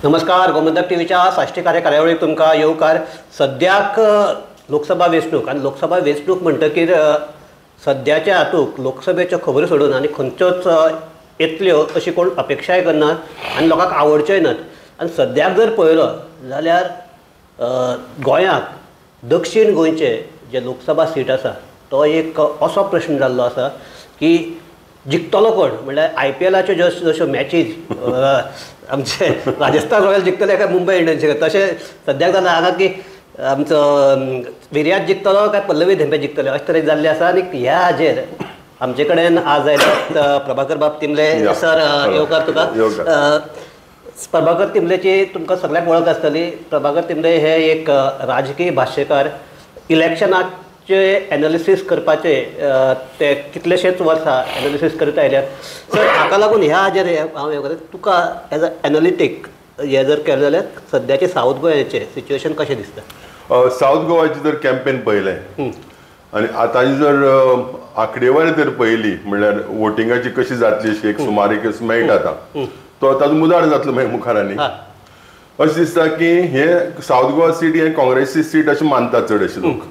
नमस्कार, गोमंतक टीव्हीच्या साश्टी कार्यावळीक तुमकां येवकार. सद्याक लोकसभा वेंचणूक आनी लोकसभा वेंचणूक म्हणटकीर सद्याच्या हातूंत लोकसभेच्यो खबरो सोडून आनी खंयच्योच येतल्यो अशी कोण अपेक्षाय करनात आनी लोकांक आवडच्योय नात. आनी सद्याक जर पळयलो जाल्यार गोंयांत दक्षीण गोंयचे जे लोकसभा सीट आसा तो एक असो प्रश्न जाल्लो आसा की जिखतलो कोण, म्हणल्यार आयपीएलाच्यो जश्यो मॅचीज आमचे राजस्थान रॉयल जिखतले काय मुंबय इंडियन्स, तशें सद्याक जालां हांगा की आमचो विर्यात जिखतलो काय पल्लवी धेंपे जिखतले अशें तरेन जाल्लें आसा. आनी ह्या हाजेर आमचे कडेन आज आयल्यात प्रभाकर बाब तिंबले. सर, येवकार तुका. प्रभाकर तिंबलेची तुमकां सगळ्यांक वळख आसतली. प्रभाकर तिंबले हे एक राजकीय भाश्यकार, इलेक्शनाचे एनालिसीस करपाचे ते कितलेशेच वर्सां एनालिसीस करीत आयल्यात. सर, हाका लागून ह्या हाजेर हांव हें करता, तुका एज अ एनालिटीक हें जर केलें जाल्यार सद्याचें सावथ गोंयाचें सिच्युएशन कशें दिसता? सावथ गोवाची जर कॅम्पेन पळयलें आनी आतांची जर आंकडेवारी जर पळयली म्हणल्यार वोटिंगाची कशी जातली अशी एक सुमार एक मेळटा आतां, तो ताजो मुदार जातलो मागीर मुखार. आनी अशें दिसता की हे सावथ गोवा सीट हे काँग्रेसी सीट अशें मानतात चड अशे लोक.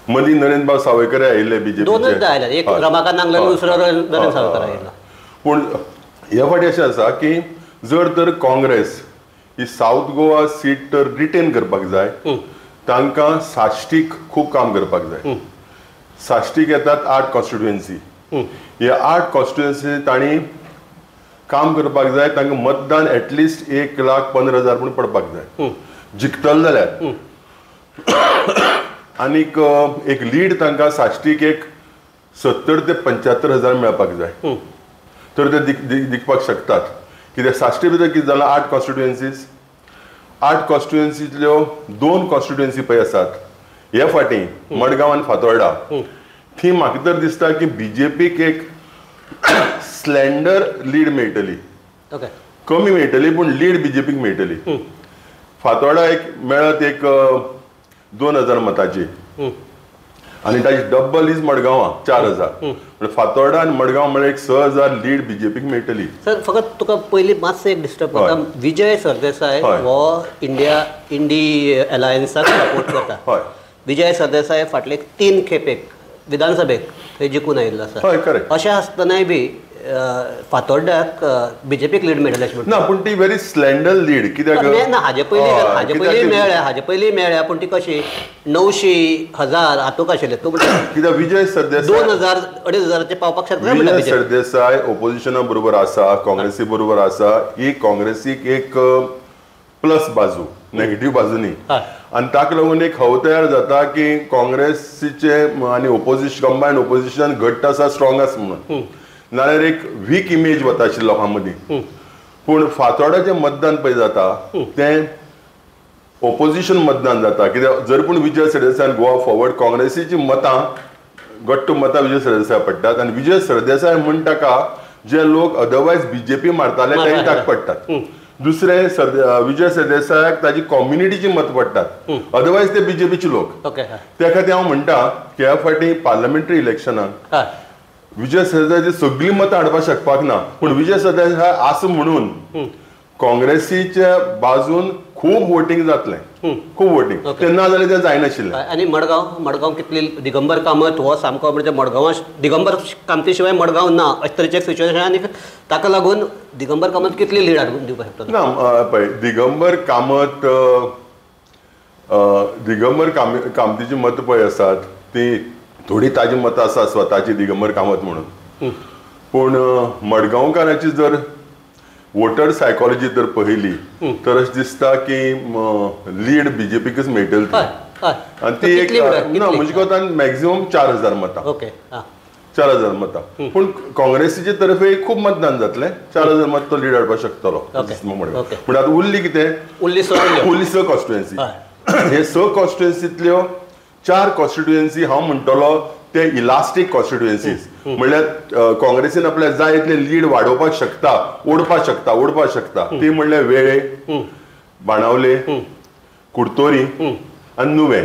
मदीं नरेंद्र बाब सावयकर आयिल्ले बीजेपी, एक रमाकांत नांगले, दुसरो नरेंद्र सावयकर आयिल्लो. पूण हे फावटी अशें आसा की जर तर काँग्रेस ही सावथ गोवा सीट तर रिटेन करपाक जाय, तांकां साश्टीक खूब काम करपाक जाय. साश्टीक येतात 8 कॉन्स्टिट्युएन्सी, ह्या 8 कॉन्स्टिट्युएन्सी तांणी काम करपाक जाय. तांकां मतदान एटलिस्ट 1,15,000 पूण पडपाक जाय जिखतले जाल्यार. आनीक एक लीड तांकां साश्टीक एक 70 ते 75 हजार मेळपाक जाय तर ते दिखपाक शकतात. कित्याक साश्टी भितर कितें जालां, 8 कॉन्स्टिट्युएन्सीज, 8 कॉन्स्टिट्युएन्सीतल्यो 2 कॉन्स्टिट्युएन्सी पळय आसात हे फाटीं, मडगांव आनी फातोर्डा. थी म्हाका तर दिसता की बीजेपीक एक स्लँडर लीड मेळटली, कमी मेळटली पूण लीड बीजेपीक मेळटली. फातोर्डा एक मेळत एक 2,000 मताची आनी ताची डब्बल is मडगांवां 4,000. म्हणजे फातोर्डा आनी मडगांव म्हळ्यार एक 6,000 लीड बीजेपीक मेळटली. सर, फकत तुका पयलीं मातशें एक डिस्टर्ब करता. विजय सरदेसाय हो इंडिया इंडी अलायन्साक सपोर्ट करता. हय, विजय सरदेसाय फाटले 3 खेपेक विधानसभेक थंय जिखून आयिल्लो आसा. हय, करेक्ट. अशें आसतनाय बी फातोर्ड्याक बीजेपीक लीड मेळटली अशें ना, पूण ती व्हेरी स्लँडर लीड. कित्याक ना, हाजे पयलीं मेळ्ळ्या, हाजे पयलीं मेळ्ळ्या, पूण ती कशी 900, 1000 हातूंक आशिल्ले. तूं म्हणटा कित्याक विजय सरदेसाय 2,000, 2,500 पावपाक शकता. विजय सरदेसाय ओपोजिशना बरोबर आसा, काँग्रेसी बरोबर आसा. ही काँग्रेसीक एक प्लस बाजू, नेगेटीव बाजू न्ही. आनी ताका लागून एक हव तयार जाता की काँग्रेसीचे आनी ओपोजिशन कंबायन ओपोजिशन घट्ट आसा, स्ट्रॉंग आसा म्हणून. नाल्यार एक वीक इमेज वता आशिल्ली लोकां मदीं. पूण फातोर्डाचें मतदान पळय जाता तें ओपोजिशन मतदान जाता. कित्याक जर पूण विजय सरदेसाय गोवा फॉरवर्ड काँग्रेसीची मतां घट्ट मतां विजय सरदेसाय पडटात आनी विजय सरदेसाय म्हूण ताका जे लोक अदरवायज बीजेपी मारताले ते ताका पडटात. दुसरे विजय सरदेसायाक ताजी कॉम्युनिटीची मत पडटात, अदरवायज ते बीजेपीचे लोक. त्या खातीर हांव म्हणटा की ह्या फावटी पार्लमेंटरी इलेक्शनाक विजय सरदेसायाची सगळीं मतां हाडपाक शकपाक ना, पूण विजय सरदेसाय आसा म्हणून काँग्रेसीच्या बाजून खूब वोटींग जातलें, खूब वोटींग. ते ना जाल्यार तें जायनाशिल्लें. आनी मडगांव, मडगांव कितली दिगंबर कामत हो सामको म्हणजे मडगांवां दिगंबर कामती शिवाय मडगांव ना अशें तरेचें सिच्युएशन. आनी ताका लागून दिगंबर कामत कितली लीड हाडून दिवपाक शकता? ना, पळय दिगंबर कामत, दिगंबर कामतीची मतां पळय आसात ती थोडी ताजी मतां आसा स्वताची दिगंबर कामत म्हणून. पूण मडगांवकाराची जर वोटर सायकोलॉजी जर पळयली तर अशें दिसता की लीड बीजेपीकच मेळटली. आनी ती एक ना म्हणजे कोतान मॅक्झिमम 4,000 मतां, 4,000 मतां. पूण काँग्रेसीचे तर्फे खूब मतदान जातलें, 4,000 मत तो लीड हाडपाक शकतलो. पूण आतां उरली कितें, उरली 6 कॉन्स्टिट्युएन्सी. हे 6 कॉन्स्टिट्युएन्सीतल्यो 4 कॉन्स्टिट्युएन्सी हांव म्हणटलो ते इलास्टीक कॉन्स्टिट्युएन्सीज, म्हणल्यार काँग्रेसीन आपल्याक जाय इतले लीड वाडोवपाक शकता, ओडपाक शकता, ओडपाक शकता. ती म्हणल्यार वेळे, बाणावले, कुडतोरी आनी नुवें.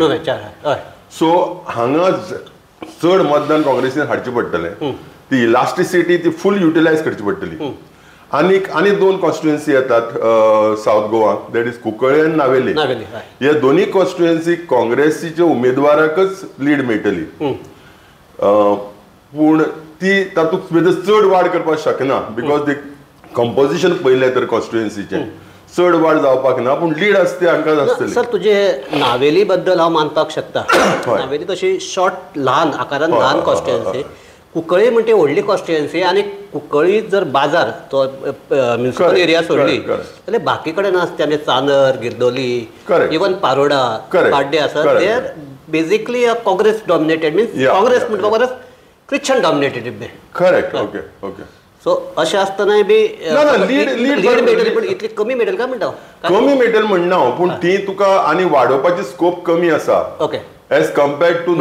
सो हांगा चड मतदान काँग्रेसीन हाडचें पडटलें. ती इलास्टिसिटी ती फूल युटिलायज करची पडटली. आनीक आनी 2 कॉन्स्टिट्युएन्सी येतात south Goa, that is Cuncolim आनी नावेली. हे दोन्ही कॉन्स्टिट्युएन्सी काँग्रेसीच्या उमेदवाराकच लीड मेळटली, पूण ती तातूंत भितर चड वाड करपाक शकना because ते कंपोजिशन पळयलें तर कॉन्स्टिट्युएन्सीचें चड वाड जावपाक ना, पूण लीड आसते हांकां आसतली. सर तुजे नावेली बद्दल हांव मानपाक शकता. नावेली तशी शॉर्ट ल्हान आकारान ल्हान कॉन्स्टिट्युएन्सी, कुंकळी म्हणटे व्हडली कॉन्स्टिट्युएन्सी आनी कुंकळी जर बाजार तो म्युनिसिपल एरिया सोडली जाल्यार बाकी कडेन आसता आनी चांदर, गिरदोली, इवन पारोडा, पाड्डे आसा, ते basically a Congress dominated, means Congress म्हणटा परस Christian dominated. Correct, okay okay. So अशें आसतनाय बी लीड मेळटली, पूण इतली कमी मेळटली काय म्हणटा? कमी मेळटली म्हणना हांव, पूण ती तुका आनी वाडोवपाची स्कोप कमी आसा. ओके, as compared to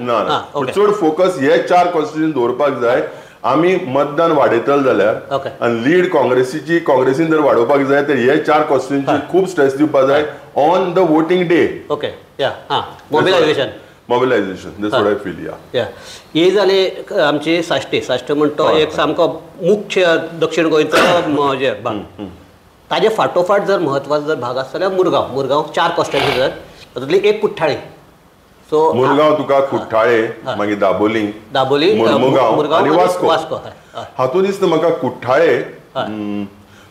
ना, चड फोकस हे 4 कॉन्स्टिट्युएन्सी दवरपाक जाय. आमी मतदान वाडयतले जाल्यार आनी लीड काँग्रेसीची काँग्रेसीन जर वाडोवपाक जाय तर हे 4 कॉन्स्टिट्युएन्सी खूब स्ट्रेस दिवपाक जाय on the voting day. Okay, yeah, हां, mobilisation, mobilisation, that's what I feel. Yeah yeah, ही जाली आमची साश्टी. साश्टी म्हणटा तो एक सामको मुख्य दक्षिण गोंयचो जे भाग, ताजे फाटोफाट जर म्हत्वाचो जर भाग आसता जाल्यार मुरगांव. मुरगांव 4 कॉन्स्टिट्युएन्सी जातात, तातूंतली एक कुठ्ठाळी. सो मुरगांव तुका कुठ्ठाळे, मागीर दाबोली, दाबोली, मुरगांव आनी वास्को. हातूंत दिसता म्हाका कुठ्ठाळे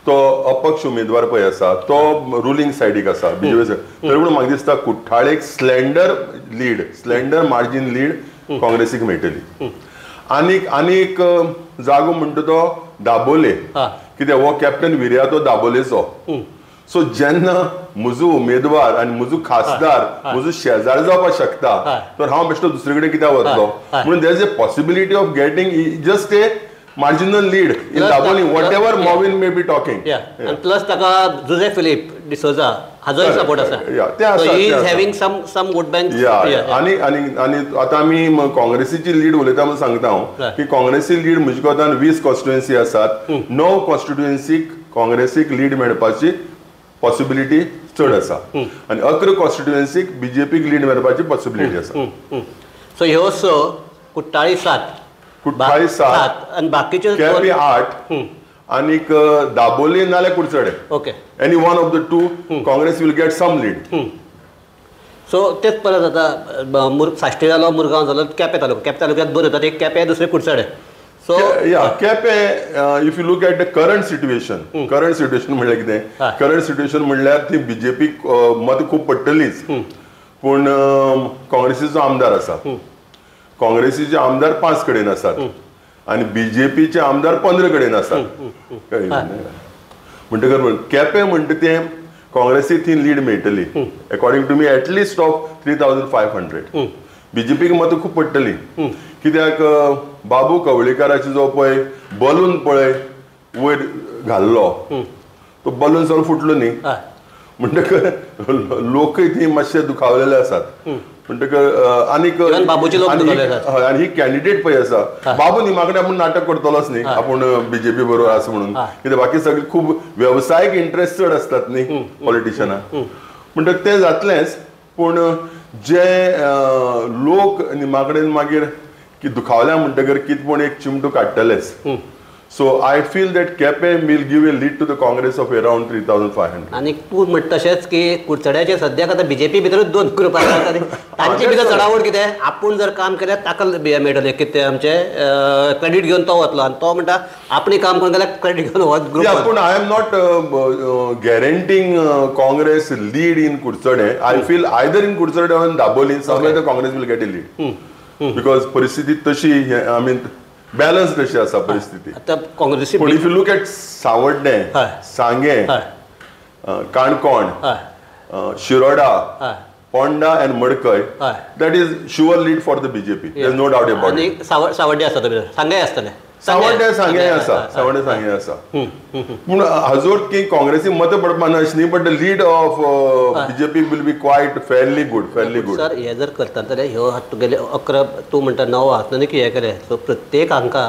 तो अपक्ष उमेदवार पळय आसा तो रुलींग सायडीक आसा, बीजेपी सायड, तरी पूण म्हाका दिसता कुठ्ठाळेक slender lead, slender margin lead काँग्रेसीक मेळटली. आनीक आनीक जागो म्हणटा तो दाबोले, कित्याक हो कॅप्टन विर्यातो दाबोलेचो. सो जेन्ना म्हजो उमेदवार आनी म्हजो खासदार म्हजो शेजार जावपाक शकता तर हांव बेश्टो दुसरे कडेन कित्याक वतलो? म्हणून there is a possibility of getting just a marginal lead in Dabolim, whatever Mauvin may be talking. आनी प्लस ताका जुजे फिलीप डिसोजा हाजोय सपोर्ट आसा. So he is having some vote bank. आनी आनी आनी आतां आमी काँग्रेसीची लीड उलयता म्हणून सांगता हांव की काँग्रेसी लीड म्हजे कोतान 20 कॉन्स्टिट्युएन्सी आसात, 9 कॉन्स्टिट्युएन्सीक काँग्रेसीक लीड मेळपाची पॉसिबिलिटी चड आसा आनी 11 कॉन्स्टिट्युएन्सीक बीजेपीक लीड मेळपाची पॉसिबिलिटी आसा. सो ह्यो 6, कुठ्ठाळी 7, कुठ्ठाळी 7 आनी बाकीचे केपी 8 आनीक दाबोली नाल्यार Curchorem. Okay, any one of the 2 Congress will get some lead. So तेच परत आतां साश्टी जालो, मुरगांव जालो, केपें तालुको. केपें तालुक्यांत बरें जाता, एक केपें, दुसरें Curchorem. So yeah, Quepem if you look at the current situation, current situation म्हणल्यार कितें? करंट सिट्युएशन म्हणल्यार ती बीजेपीक मतां खूब पडटलीच, पूण काँग्रेसीचो आमदार आसा, काँग्रेसीचे आमदार 5 कडेन आसात आनी बीजेपीचे आमदार 15 कडेन आसात. म्हणटकर केपें म्हणटा तें काँग्रेसी थंय लीड मेळटली according to me at least of 3500. बीजेपीक मतां खूब पडटली कित्याक बाबू कवळेकाराचो जो पळय बलून पळय वयर घाल्लो तो बलून सगळो फुटलो न्ही, म्हणटकर लोकय थंय मातशे दुखावलेले आसात. म्हणटकर आनीक आनी ही कॅन्डिडेट पळय आसा बाबू न्ही, म्हाका आपूण नाटक करतलोच न्ही, आपूण बीजेपी बरोबर आसा म्हणून, कित्याक बाकी सगळे खूब वेवसायीक इंट्रस्ट चड असतात न्ही पॉलिटिशनां, म्हणटकर तें जातलेंच. पूण जे लोक निमा कडेन मागीर की दुखावल्या म्हणटकर कितें पूण एक चिमटो काडटलेच. So I feel that Quepem will give a lead to the Congress of around 3500. आनी तूं म्हणटा तशेंच की कुडचड्याचेर सद्याक आतां बीजेपी भितरूच 2 ग्रुप आसात आनी तांचे भितर चडावड कितें आपूण जर काम केल्यार ताका मेळटलें कितें आमचें क्रेडीट घेवन तो वतलो आनी तो म्हणटा आपणें काम करून गेल्यार क्रेडीट घेवन वच ग्रुप. पूण I am not guaranteeing Congress lead in Curchorem. I feel either in Curchorem or Dabolim somewhere the Congress will get a lead because परिस्थिती तशी, I mean balance तशी आसा परिस्थिती. आतां काँग्रेसी पूण if you look at Sanvordem, Sanguem, Canacona, Shiroda, Ponda and Madkai, that is sure lead for the BJP, there is no doubt about it. Sanvordem आसा भितर, सांगें आसतलें, सांवड्डे सांगें आसा, सांवड्डे सांगें आसा. पूण हाजो की काँग्रेसी मतां पडपा ना अशें न्ही, but the lead of BJP will be quite fairly good, fairly good. Sir हे जर करता जाल्यार ह्यो तुगेले 11 तूं म्हणटा 9 आसा न्ही की हें केलें, सो प्रत्येक हांकां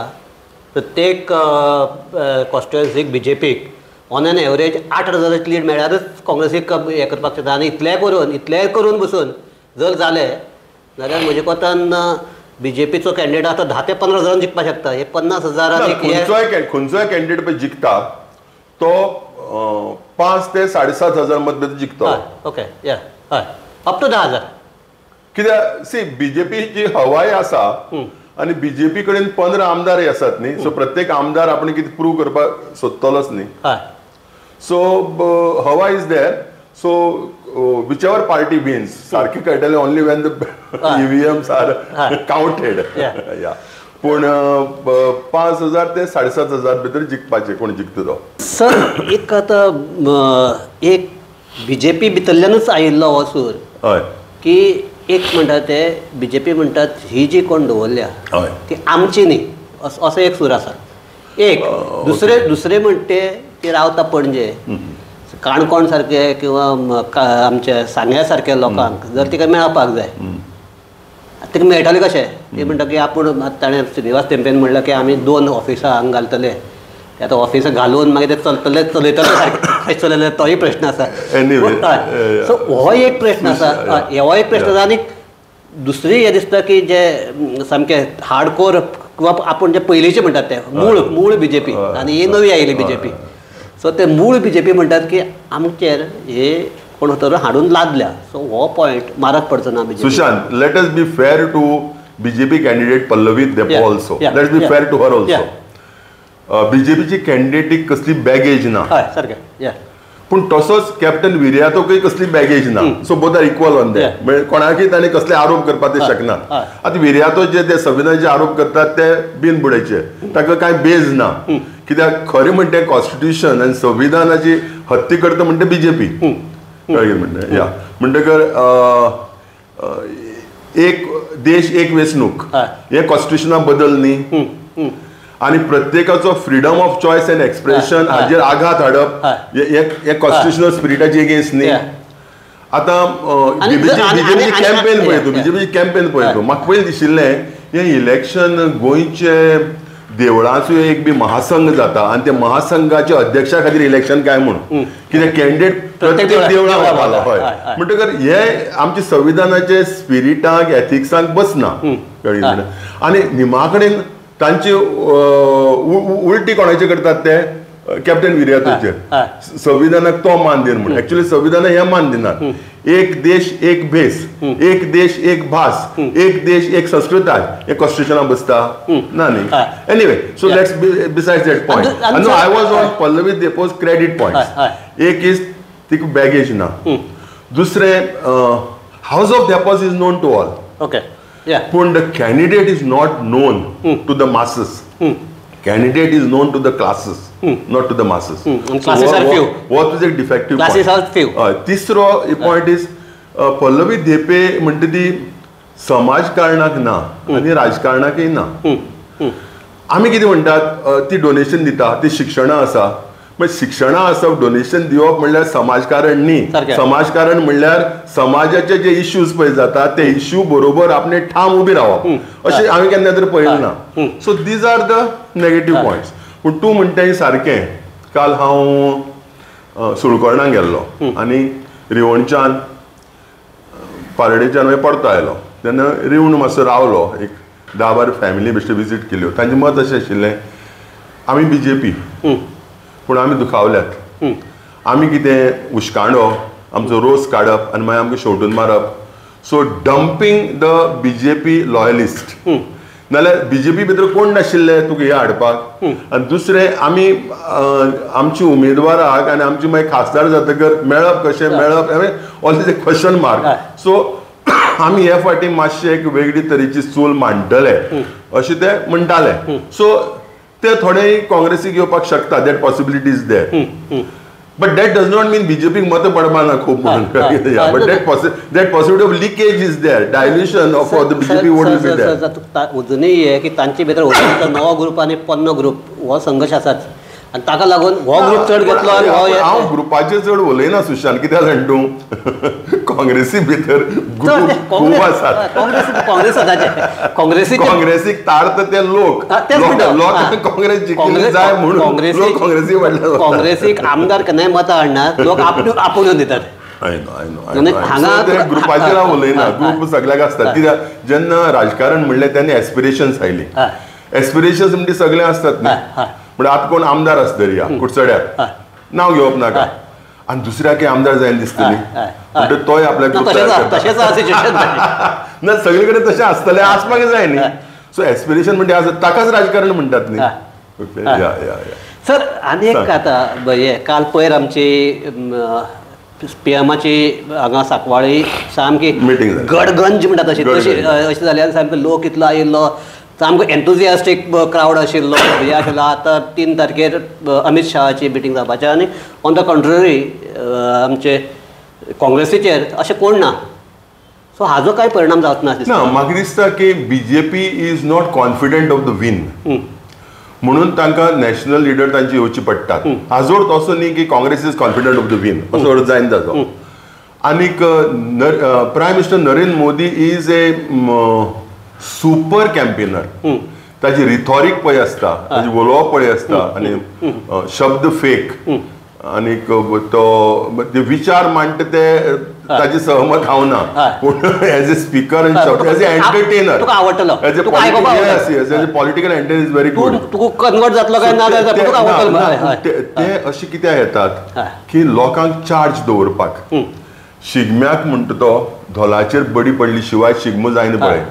प्रत्येक कॉन्स्टिट्युएन्सीक बीजेपीक ऑन एन एवरेज 8,000 लीड मेळ्ळ्यारच काँग्रेसीक हें करपाक शकता. आनी इतलेंय करून बसून जर जालें जाल्यार म्हज्या कोतान बीजेपीचो कॅन्डिडेट आतां 10 ते 15 हजारान जिखपाक शकता. हे 50,000 खंयचोय कॅन्डिडेट पळय जिखता तो 5 ते 7,500 मत जिखतो. ओके, या हय, अप टू 10,000. कित्याक सी बीजेपीची हवाय आसा आनी बीजेपी कडेन 15 आमदारय आसात न्ही, सो प्रत्येक आमदार आपण कितें प्रूव करपाक सोदतलोच न्ही. सो हवा is there. So whichever party wins सारकें कळटलें only when the EVMs are counted. या पूण 5,000 ते 7,500 भितर जिखपाचें कोण जिखता तो. सर एक आतां एक बीजेपी भितरल्यानूच आयिल्लो हो सूर हय की एक म्हणटा ते बीजेपी म्हणटात ही जी कोण दवरल्या ती आमची न्ही, असो एक सूर आसा. एक दुसरे दुसरे म्हणटे ती रावता पणजे काणकोण सारके किंवा आमच्या सांग्या सारक्या लोकांक जर तिका मेळपाक जाय तिका मेळटलें कशें? ती म्हणटा की आपूण ताणें श्रीनिवास तेंपेन म्हणलें की आमी 2 ऑफिसां हांगा घालतले, ते आतां ऑफिसां घालून मागीर ते चलतले चलयतले सारकें चलयतले तोय प्रश्न आसा. सो हो एक प्रश्न आसा, हो एक प्रश्न आसा. आनी दुसरी हें दिसता की जे सामके हार्डकोर किंवा आपूण जे पयलींचे म्हणटात ते मूळ मूळ बीजेपी आनी ही नवी आयिल्ली बीजेपी, सो ते मूळ बीजेपी म्हणटात की आमचेर हे कोण तर हाडून लादल्या. सो हो पॉयंट मारक पडचो ना BJP. Sushant, let us be fair to BJP candidate Pallavi Dempo also. Let us be fair to her also. बीजेपीची कॅन्डिडेटीक कसली बॅगेज ना. हय सारकें. पूण तसोच कॅप्टन विर्यातोकूय कसली बॅगेज ना. So both are equal on that. म्हणजे कोणाकय ताणें कसले आरोप करपाक ते शकना. आतां विर्यातो जे ते संविधानाचे आरोप करतात ते बिन बुडयचे, ताका कांय बेज ना. कित्याक खरें म्हणटा कॉन्स्टिट्युशन आनी संविधानाची हत्ती करता म्हणटा बीजेपी. कळ्ळें म्हणटा या म्हणटकर एक देश एक वेंचणूक हे कॉन्स्टिट्युशना बदल न्ही, आनी प्रत्येकाचो freedom of choice and expression हाजेर आघात हाडप हे कॉन्स्टिट्युशनल स्पिरिटाचे एगेन्स्ट न्ही. आतां बीजेपीची कॅम्पेन पळयतो, बीजेपीची कॅम्पेन पळयतो, म्हाका पयलीं दिशिल्लें हें इलेक्शन गोंयचे देवळाचो एक बी महासंघ जाता आनी त्या महासंघाच्या अध्यक्षा खातीर इलेक्शन काय म्हूण, कित्याक कॅन्डिडेट प्रत्येक देवळां वतालो. हय, म्हणटकर हे आमच्या संविधानाचे स्पिरिटाक एथिक्सांक बसना. कळ्ळें? आनी निमा कडेन तांची उलटी कोणाचे करतात ते कॅप्टन विर्यातोचेर, संविधानाक तो मान दिना म्हूण. एक्चुअली संविधानाक हे मान दिनात. एक देश एक भेस, एक देश एक भास, एक देश एक संस्कृताय हे कॉन्स्टिट्युशनाक बसता ना न्ही. Anyway, so let's besides that point. No, I was on Pallavi Dempo's credit point. एक is तिका बॅगेज ना, दुसरें house of Depos is known to all. Okay, पूण the candidate is not known to the masses. Candidate is known to the classes, not to the masses. Classes are few. हो तुझे एक defective classes R few. तिसरो point is Pallavi Dhempe म्हणटा ती समाजकारणाक ना आनी राजकारणाकय ना. आमी कितें म्हणटात, ती डोनेशन दिता, ती शिक्षणां आसा. मागीर शिक्षणां आसप, डोनेशन दिवप म्हणल्यार समाजकारण न्ही. समाजकारण म्हणल्यार समाजाचे जे इश्यूज पळय जाता ते इश्यू बरोबर आपणे ठाम उबी रावप, अशें हांवें केन्ना तर पळयलें ना. So these are the negative points. पूण तूं म्हणटा हें सारकें. काल हांव सुळकर्णाक गेल्लो आनी रिवणच्यान पारडेच्यान मागीर परतो आयलो. तेन्ना रिवण मातसो रावलो, एक 10-12 फॅमिली बेश्टे विजीट केल्यो. तांचें मत अशें आशिल्लें, आमी बीजेपी पूण आमी दुखावल्यात, आमी कितें उश्कांडो आमचो रोस काडप आनी मागीर आमकां शेवटून मारप. So dumping the BJP loyalist. नाल्यार बीजेपी भितर कोण नाशिल्ले तुका हे हाडपाक. आनी दुसरें, आमी आमची उमेदवाराक आनी आमची मागीर खासदार जातकर मेळप कशें मेळप all is a question mark. So आमी हे फावटी मातशें एक वेगळी तरेची चूल मांडटले अशें ते म्हणटाले. सो ते थोडे काँग्रेसीक येवपाक शकता, that possibility is there. But that does not mean बीजेपीक मतां पडपा ना खूब म्हणून. But that possibility of leakage is there, dilution of the BJP vote will be there. अजुनूय हें की तांचे भितर नवो ग्रुप आनी पोन्नो ग्रुप हो संघर्श आसाच, आनी ताका लागून हो ग्रुप चड घेतलो. हांव ग्रुपाचेर चड उलयना सुशांत, कित्याक जाण तूं काँग्रेसी भितर ग्रुप खूब आसात. काँग्रेसीक तारता ते लोक, काँग्रेस जिखली जाय म्हणून काँग्रेसी काँग्रेसीक आमदार केन्नाय मतां हाडनात, लोक आपूण येवन दितात. I know I know. ग्रुपाचेर हांव उलयना, ग्रुप सगळ्याक आसता. कित्याक जेन्ना राजकारण म्हणलें तेन्ना एस्पिरेशन्स आयली. एस्पिरेशन्स म्हणजे सगळे आसतात न्ही. म्हणजे आतां कोण आमदार आसतरी ह्या कुडचड्यार, नांव घेवप नाका, आनी दुसऱ्याक आमदार जायन दिसतली म्हणटा तोय आपल्या ग्रुप ना. सगळे कडेन तशें आसतलें, आसपाक जाय न्ही. सो एस्पिरेशन म्हणजे आसा ताकाच राजकारण म्हणटात न्ही. ओके या या या सर. आनी एक आतां हे काल पयर आमची पीएमाची हांगा सांकवाळी सामकी मिटींग गडगंज म्हणटा तशी तशी अशी जाली आनी सामको लोक इतलो आयिल्लो, सामको एन्थुजियास्टीक क्रावड आशिल्लो. हें आशिल्लो. आतां 3 तारखेर अमीत शहाची मिटींग जावपाची आनी ऑन the contrary आमचे काँग्रेसीचेर अशें कोण ना. सो हाजो काय परिणाम जावचो ना? ना, म्हाका दिसता की BJP is not confident of the win, म्हणून तांकां नॅशनल लिडर तांची येवची पडटात. हाजो अर्थ असो न्ही की Congress is confident of the win, असो अर्थ जायना ताजो. आनीक prime minister Narendra Modi is a super campaigner. ताजी रिथॉरीक पळय आसता, ताजी उलोवप पळय आसता, आनी शब्द फेक आनीक तो विचार मांडटा ते ताजे सहमत हांव ना, पूण एज ए स्पीकर आनी as a entertainer as a political entertainer is very good. Convert जातलो काय ना? ते अशें कित्याक येतात की लोकांक चार्ज दवरपाक. शिगम्याक म्हणटा तो धोलाचेर बडी पडली शिवाय शिगमो जायना पळय,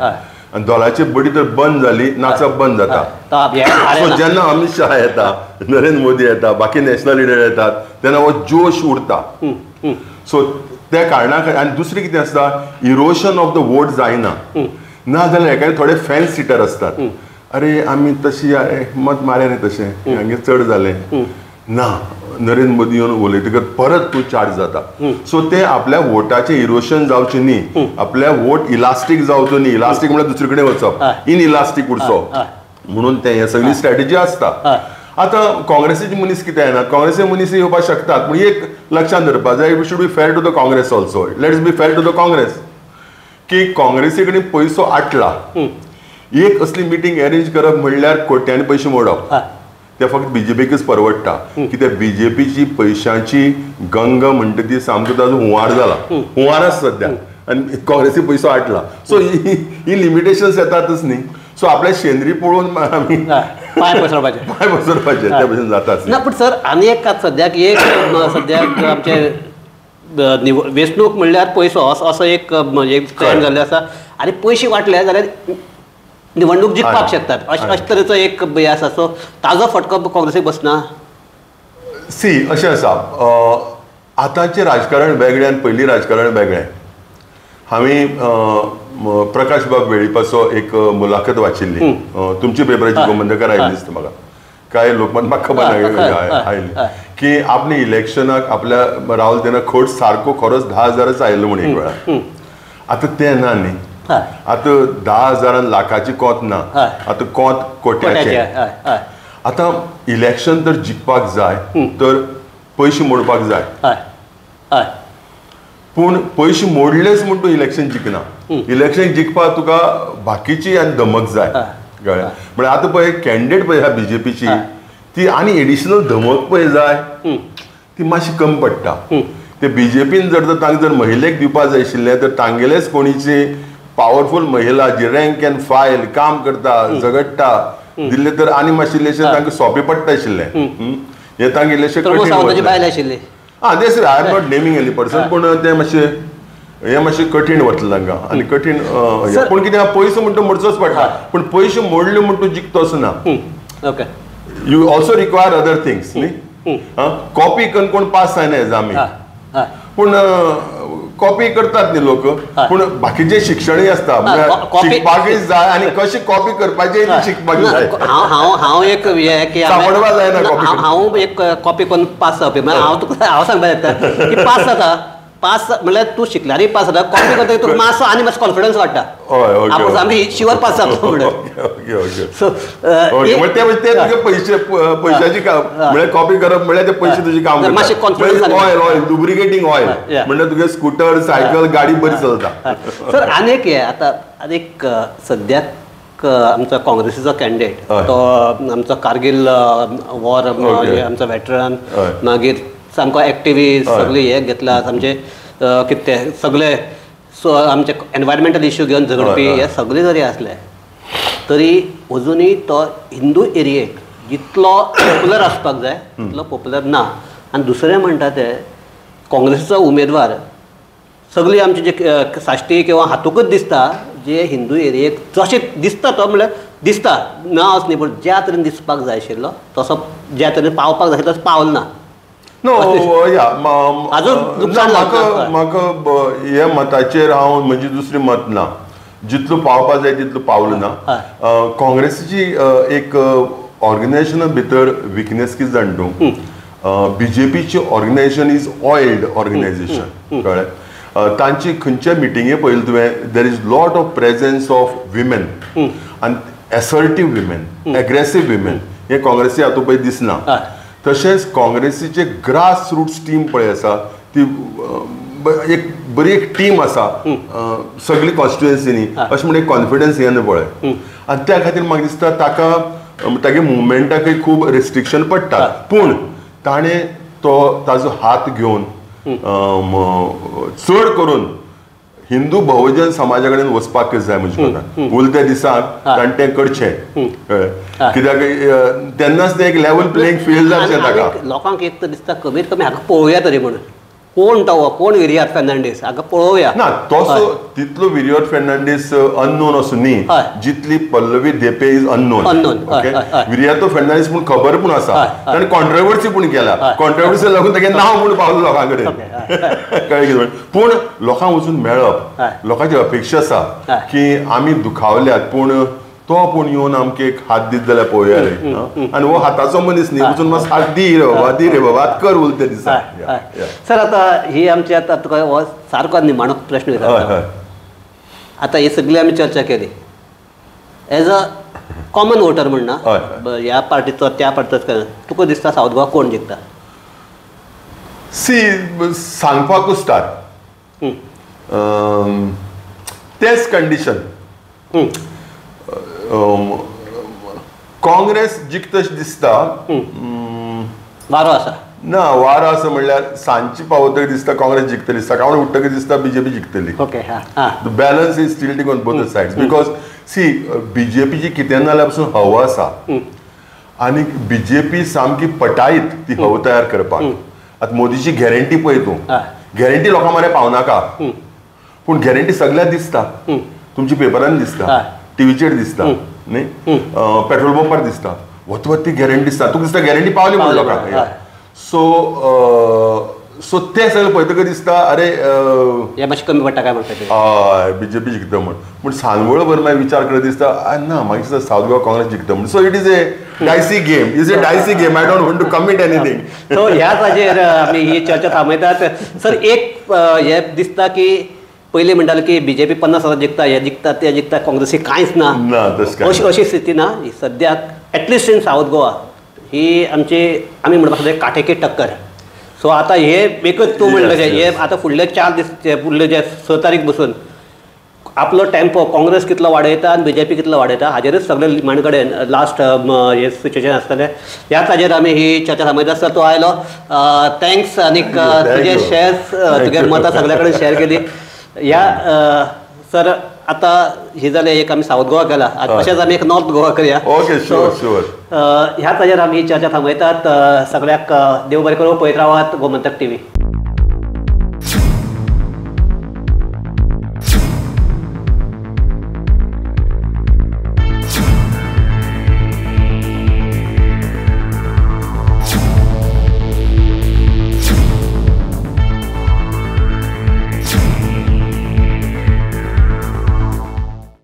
आनी धोलाची बडी तर बंद जाली, नाचप बंद जाता. सो जेन्ना अमीत शहा येता, नरेंद्र मोदी येता, बाकी नॅशनल लिडर येतात, तेन्ना हो जोश उरता. सो त्या कारणा खातीर. आनी दुसरें कितें आसता, इरोशन ऑफ the vote जायना. ना जाल्यार हेका थोडे फॅन सिटर असतात, अरे आमी तशी मत मारले न्ही तशें हांगे चड जालें ना, नरेंद्र मोदी येवन उलयतकच परत तूं चार्ज जाता. सो ते आपल्या वोटाचें इरोशन जावचें न्ही, आपल्या वोट इलास्टीक जावचो न्ही. इलास्टीक म्हळ्यार दुसरे कडेन वचप, इन इलास्टीक उरचो, म्हणून ते हे सगळी स्ट्रॅटेजी आसता. आतां काँग्रेसीचे मनीस कितें येना, काँग्रेसीचे मनीस येवपाक शकतात, पूण एक लक्षांत दवरपाक जाय, we should be fair to the Congress also. Let's be fair to the Congress की काँग्रेसी कडेन पयसो आटला. एक असली मिटींग अरेंज करप म्हणल्यार कोट्यांनी पयशे मोडप, ते फक्त बीजेपीकच परवडटा. कित्याक बीजेपीची पयशांची गंगा म्हणटा ती सामको ताजो हुंवार जाला, हुंवार आसा सद्या, आनी काँग्रेसी पयसो आटला. सो ही लिमिटेशन्स येतातच न्ही. सो आपल्या शेंद्री पळोवन आमी पांय पसरपाचे, पांय पसरपाचे त्या भशेन जाताच ना. पूण सर आनी एक सद्याक एक सद्याक आमचे वेंचणूक म्हणल्यार पयसो असो एक ट्रेंड जाल्लो आसा, आनी पयशे वांटले जाल्यार निवडणूक जिखपाक शकतात अशे तरेचो एक हें आसा. सो ताजो फटको काँग्रेसीक बसना? सी अशें आसा, आतांचें राजकारण वेगळें आनी पयलीं राजकारण वेगळें. हांवें प्रकाश बाब वेळीपाचो एक मुलाखत वाचिल्ली, तुमची पेपराची गोमंतकार आयिल्ली दिसता म्हाका, काय लोकमत म्हाका खबर आयली की आपणे इलेक्शनाक आपल्या राहुल तेन्ना खोट सारको खरोच 10,000 आयिल्लो म्हूण एक वेळार. आतां तें ना न्ही, आतां 10,000 लाखाची कोत ना, आतां कोत कोट्याचें. आतां इलेक्शन तर जिखपाक जाय तर पयशे मोडपाक जाय, पूण पयशे मोडलेच म्हूण तूं इलेक्शन जिखना. इलेक्शन जिखपाक तुका बाकीची आनी धमक जाय, कळ्ळें? म्हळ्यार आतां पळय कॅन्डिडेट पळय आहा बीजेपीची, ती आनी एडिशनल धमक पळय जाय, ती मातशी कमी पडटा. ते बीजेपीन जर तांकां जर महिलेक दिवपाक जाय आशिल्लें तर तांगेलेच कोणीची पावरफूल महिला जी रँक एंड फायल काम करता, झगडटा दिल्ले तर आनी मातशें इल्लेशें तांकां सोंपें पडटा आशिल्लें. हें तांकां इल्लेशें कठीण बायल आशिल्ली. आं तें I am not naming any person, पूण तें मातशें हें मातशें कठीण वतलें तांकां आनी कठीण. पूण कितें पयसो म्हणटा मोडचोच पडटा, पूण पयशे मोडले म्हूण तूं जिखतो असो ना. Okay, you also require other things न्ही. कॉपी करून कोण पास जायना एग्जामी, पूण कॉपी करतात न्ही लोक, पूण बाकीचे शिक्षणूय आसता, शिकपाकूय जाय आनी कशें कॉपी करपाचें शिकपाक जाय. हांव हांव एक हें की सापडपा जायना कॉपी, हांव एक कॉपी करून पास जावपी. म्हळ्यार हांव तुका हांव सांगपाक येता की पास जाता, पास म्हळ्यार तूं शिकल्यारय पास जाता, कॉपी करतकीर तुका मातसो आनी मातसो कॉन्फिडन्स वाडटा, आपूण सामकी शुवर पास जातलो म्हणून. सो ते तुजे पयशे पयशाची म्हळ्यार कॉपी करप म्हळ्यार ते पयशे तुजे काम मातशें कॉन्फिडन्स. ऑयल ऑयल लुब्रिकेटींग ऑयल म्हळ्यार तुगे स्कुटर सायकल गाडी बरी चलता. सर आनी एक हें आतां आनी एक सद्याक आमचो काँग्रेसीचो कॅन्डिडेट तो आमचो कारगील वॉर आमचो वेटरन, मागीर सामको एक्टिविस्ट, सगळें हें घेतलां आमचे कितें ते सगळे सो आमचे एनवायरमेंटल इश्यू घेवन झगडपी हे सगळे जरी आसले तरी अजुनूय तो हिंदू एरियेक जितलो पॉप्युलर आसपाक जाय तितलो पॉप्युलर ना. आनी दुसरें म्हणटा ते काँग्रेसीचो उमेदवार सगळी आमची जे साश्टी किंवा हातूंकच दिसता जे हिंदू एरियेक जशें दिसता तो म्हणल्यार दिसता ना अशें न्ही, पूण ज्या तरेन दिसपाक जाय आशिल्लो तसो ज्या तरेन पावपाक जाय आशिल्लो तसो पावल ना. नो या अजून म्हाका म्हाका हे मताचेर हांव म्हजी दुसरी मत ना, जितलो पावपा जाय तितलो पावलो ना. काँग्रेसीची एक ऑर्गनायझेशना भितर विकनेस कितें जाण तूं, बीजेपीची ऑर्गनायझेशन is oiled organisation, कळ्ळें. तांची खंयच्या मिटिंगे पळयलें तुवें there is lot of presence of women आनी एसर्टीव विमेन, एग्रेसीव विमेन, हे काँग्रेसी हातूंत पळय दिसना. तशेंच काँग्रेसीचे ग्रास रुट्स टीम पळय आसा ती एक बरी एक टीम आसा सगळी कॉन्स्टिट्युएन्सीनी, अशें म्हण एक कॉन्फिडन्स येना पळय. आनी त्या खातीर म्हाका दिसता ताका तागे मुवमेंटाकय खूब रेस्ट्रिक्शन पडटा, पूण ताणें तो ताजो हात घेवन चड करून हिंदू बहुजन समाजा कडेन वचपाक जाय म्हज्या मतान. उलत्या दिसाक ताणें तें करचें, कित्याक तेन्नाच तें एक लेवल प्लेइंग फिल्ड जावचें ताका. लोकांक एक तर दिसता कमीत कमी हाका पळोवया तरी म्हणून, कोण तो कोण विरियात फर्नांडीस हाका पळोवया ना. तसो तितलो विरियात फर्नांडीस अननोन असो न्ही जितली Pallavi Dhepe is unknown. Okay, Viriato Fernandes म्हूण खबर पूण आसा, ताणें कॉन्ट्रवर्सी पूण केला, कॉन्ट्रवर्सी लागून तागेलें नांव पूण पावलो लोकां कडेन, कळ्ळें कितें. पूण लोकांक वचून मेळप, लोकांची अपेक्षा आसा की आमी दुखावल्यात पूण तो आपूण येवन आमकां एक हात दीत जाल्यार पळोवया रे, आनी हो हाताचो मनीस न्ही, वचून मातसो हात दी रे बाबा, दी रे बाबा, हात कर उलते दिसा. सर आतां ही आमची आतां तुका हो सारको निमाणो प्रश्न विचारता. आतां ही सगळी आमी चर्चा केली एज अ कॉमन वोटर म्हणना, ह्या पार्टीचो त्या पार्टीचो, तुका दिसता सावथ गोवा कोण जिखता? सी सांगपाक कुस्तार, तेच कंडिशन. काँग्रेस जिखतश दिसता, वारो आसा ना, वारो आसा म्हणल्यार सांजची पावतकीर दिसता काँग्रेस जिखतली, सकाळी उठ्ठकीर दिसता बीजेपी जिखतली. The balance is tilting on both sides because see बीजेपीची कितें ना जाल्यार पसून हवा आसा आनी बीजेपी सामकी पटायत ती हवा तयार करपाक. आतां मोदीची गॅरंटी पळय तूं, गॅरंटी लोकां मरे पावनाका, पूण गॅरंटी सगळ्याक दिसता, तुमच्या पेपरान दिसता, टीव्हीचेर दिसता न्ही, पेट्रोल पंपार दिसता, वत ती गॅरंटी दिसता, तुका दिसता गॅरंटी पावली म्हण लोकांक. सो सो तें सगळें पळयतकच दिसता अरे हे मातशें कमी पडटा काय म्हणटा, हय बीजेपी जिखता म्हण. पूण सांजवेळ भर मागीर विचार करत दिसता ना, म्हाका दिसता सावथ गोवा काँग्रेस जिखता म्हण. So it is a dicey game, is a dicey game, I don't want to commit anything. So ह्याच हाजेर आमी ही चर्चा थांबयतात. सर एक हें दिसता की पयलीं म्हणटाले की बीजेपी 50,000 जिखता, हे जिखता ते जिखता, काँग्रेसी कांयच ना, अशी अशी स्थिती ना सद्याक. एटलिस्ट इन सावथ गोवा ही आमची आमी म्हणपाक शकता काटेकी टक्कर. सो आतां हे एकच तूं म्हणलें तशें हे आतां फुडले 4 दीस फुडले जे 6 तारीख बसून आपलो टेम्पो काँग्रेस कितलो वाडयता आनी बीजेपी कितलो वाडयता हाजेरूच सगळे निमाणे कडेन लास्ट हे सिच्युएशन आसतलें. ह्याच हाजेर आमी ही चर्चा थांबयता. सर तूं आयलो, thanks, आनीक तुजे शेअर्स तुगे मतां सगल्या कडेन शेअर केली. ह्या सर आतां ही जालें एक आमी सावथ गोवा केला, तशेंच आमी एक नॉर्थ गोवा करया. Okay, sure sure. ह्याच हाजेर आमी ही चर्चा थांबयतात. सगळ्याक देव बरें करूं. पळयत रावात गोमंतक टीव्ही.